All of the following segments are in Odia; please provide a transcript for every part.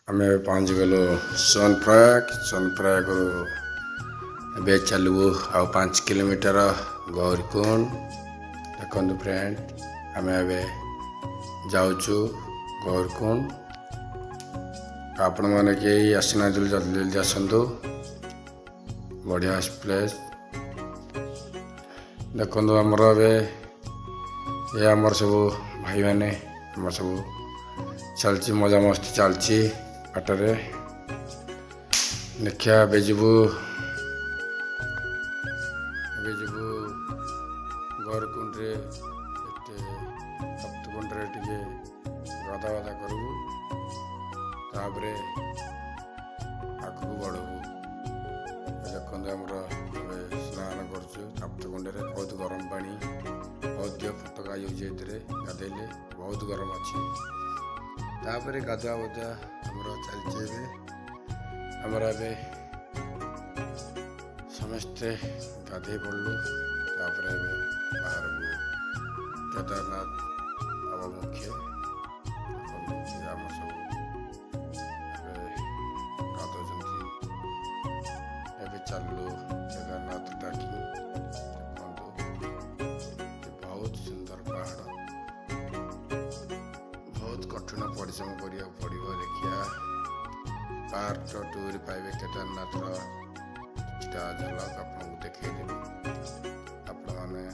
ଆମେ ଏବେ ପହଞ୍ଚିଗଲୁ ସୋନପ୍ରୟାଗ। ସୋନପ୍ରୟାଗରୁ ଏବେ ଚାଲିବୁ ଆଉ 5 କିଲୋମିଟର ଗୌରୀକୁଣ୍ଡ। ଦେଖନ୍ତୁ ଫ୍ରେଣ୍ଡ, ଆମେ ଏବେ ଯାଉଛୁ ଗୌରୀକୁଣ୍ଡ। ଆପଣମାନେ କେହି ଆସିନାହାନ୍ତି, ଜଲ୍ଦି ଜଲ୍ଦି ଆସନ୍ତୁ। ବଢ଼ିଆ ପ୍ଲେସ୍। ଦେଖନ୍ତୁ, ଆମର ଏବେ ଏ ଆମର ସବୁ ଭାଇମାନେ, ଆମର ସବୁ ଚାଲିଛି, ମଜାମସ୍ତି ଚାଲିଛି ବାଟରେ। ଦେଖିବା, ଏବେ ଯିବୁ ଗୌରୀକୁଣ୍ଡରେ। ଏତେ ସପ୍ତକୁଣ୍ଡରେ ଟିକେ ଗାଧା ବାଧା କରିବୁ, ତାପରେ ଆଗକୁ ବଢ଼ିବୁ। ଦେଖନ୍ତୁ, ଆମର ଏବେ ସ୍ନାନ କରୁଛୁ ତପ୍ତକୁଣ୍ଡରେ। ବହୁତ ଗରମ ପାଣି, ବହୁତ ଦେହ ଫୋଟକା ହେଇଯାଉଛି ଏଥିରେ ଗାଧେଇଲେ, ବହୁତ ଗରମ ଅଛି। ତାପରେ ଗାଧୁଆ ବାଧୁଆ ଆମର ଚାଲିଛି ଏବେ। ଆମର ଏବେ ସମସ୍ତେ ଗାଧେଇ ପଡ଼ିଲୁ। ତାପରେ ଏବେ ବାହାରକୁ କେଦାରନାଥ ଅଭିମୁଖେ। ଦେଖନ୍ତୁ, ଆମର ସବୁ ଏବେ ଗାଧଉଛନ୍ତି। ଏବେ ଚାଲିଲୁ କେଦାରନାଥ ଟ୍ରେକିଂ। ଦେଖନ୍ତୁ, ଏ ବହୁତ ସୁନ୍ଦର ପାହାଡ଼, ବହୁତ କଠିନ ପରିଶ୍ରମ କରିବାକୁ ପଡ଼ିବ। ଦେଖିବା, ପାର୍ଟ ଟୁରେ ପାଇବେ କେଦାରନାଥର କିଛିଟା ଝଲକ ଆପଣଙ୍କୁ ଦେଖେଇଦେବି। ଆପଣମାନେ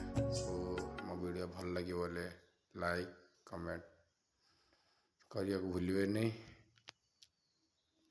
ମୋ ଭିଡ଼ିଓ ଭଲ ଲାଗିବ ବୋଲେ ଲାଇକ୍, କମେଣ୍ଟ କରିବାକୁ ଭୁଲିବେନି।